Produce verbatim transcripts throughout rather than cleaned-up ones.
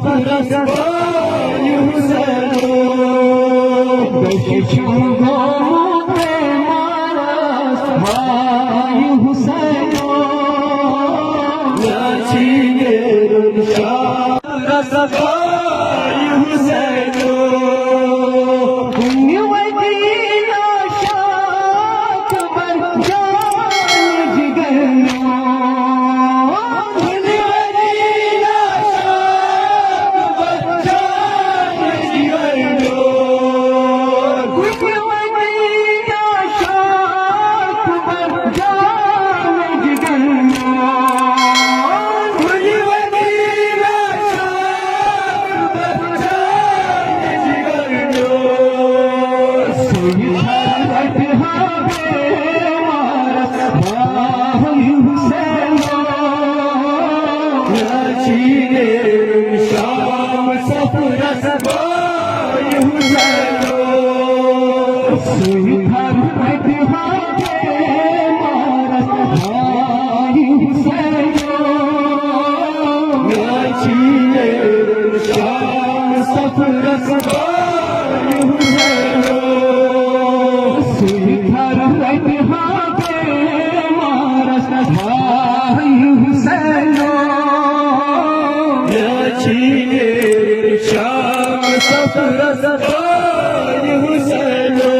رسوای حسینو، بشی چھم گومت پیمارس وای حسینو، ناچی نیرن شام رسوای حسینو۔ کنہِ وتی ناشاد بر جان جگر میون۔ شام سفرس بای حسینو، سُے گھر پتہِ ہا بیمارس بای حسینو، ناچی نیرن شام سفرس بای حسینو۔ سُے گھر رٹہِ ہا بیمارس بای حسینو، ناچی نیرن شام سفرس بای حسینو۔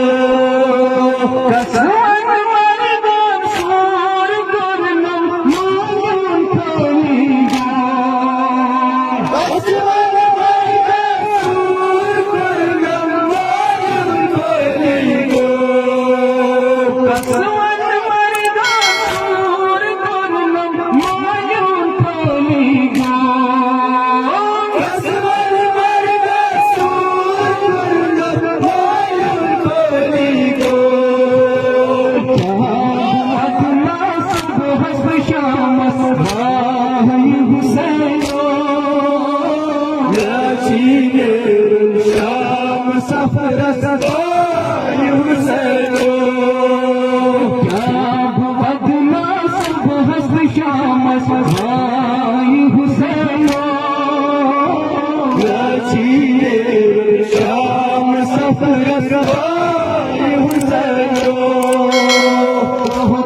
قسمن مرگن سور کرنم مایون تھٲوی گو۔ شام سفرس بای حسینو، کیا بہٕ بدمعاش صبحس شامس بای حسینو، ناچی نیرن شام سفرس بای حسینو۔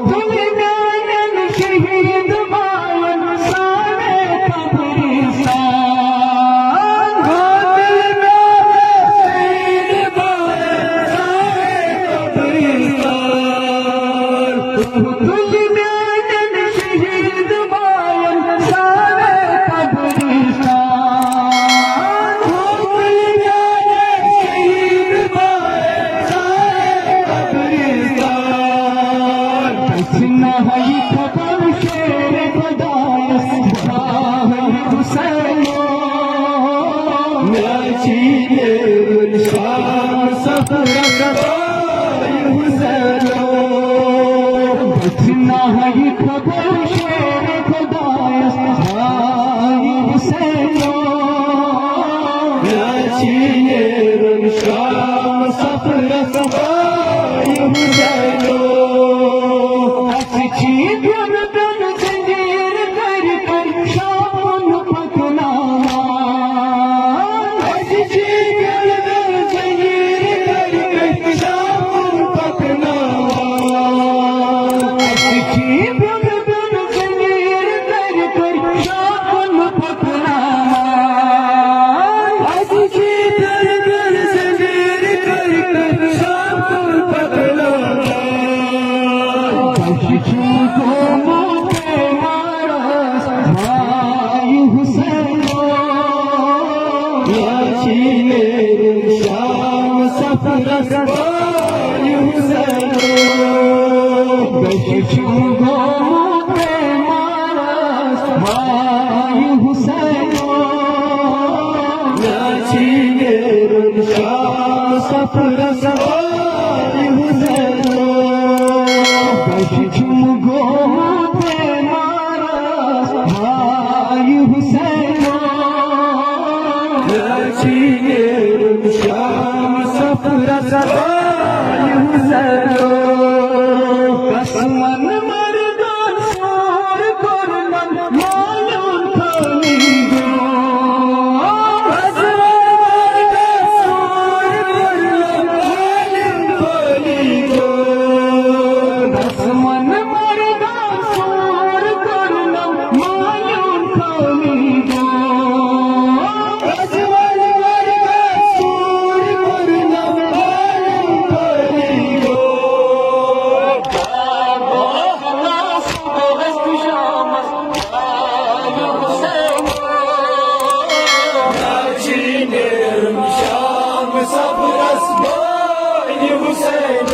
تُلۍ میانٮ۪ن شہید بایَن سارے قبرستان۔ تُلۍ میانٮ۪ن شہید بایَن سارے قبرستان۔ تُلۍ میانٮ۪ن شہید بایَن سارے قبرستان۔ أسۍ نہ ہائی خبر شیر خدایس بہائی حسینو۔ ناچی نیرن شام سفرس بای حسینو۔ أسۍ نہ ہائی خبر شیر خدایس بہائی حسینو۔ ناچی نیرن شام سفرس بای حسینو۔ اَسہِ چھِ گردن زنجیر کٔرۍ کٔرۍ شامن پکناوان۔ اَسہِ چھِ گردن زنجیر کٔرۍ کٔرۍ شامن پکناوان۔ اَسہِ چھِ گردن زنجیر کٔرۍ کٔرۍ شامن پکناوان۔ اَسہِ چھِ گردن زنجیر کٔرۍ کٔرۍ شامن پکناوان۔ بشی چھم گومت پیمارس بای حسینو۔ ناچی نیرن شام سفرس بای حسینو۔ بشی چھم گومت پیمارس بای حسینو۔ ناچی نیرن شام سفرس بای حسینو۔ بشی چھم گومت پیمارس بای حسینو۔ ناچی نیرن شام سفرس بای حسینو۔ قسمن مردن سور کرنن مایون تھٲوی گو۔ حسین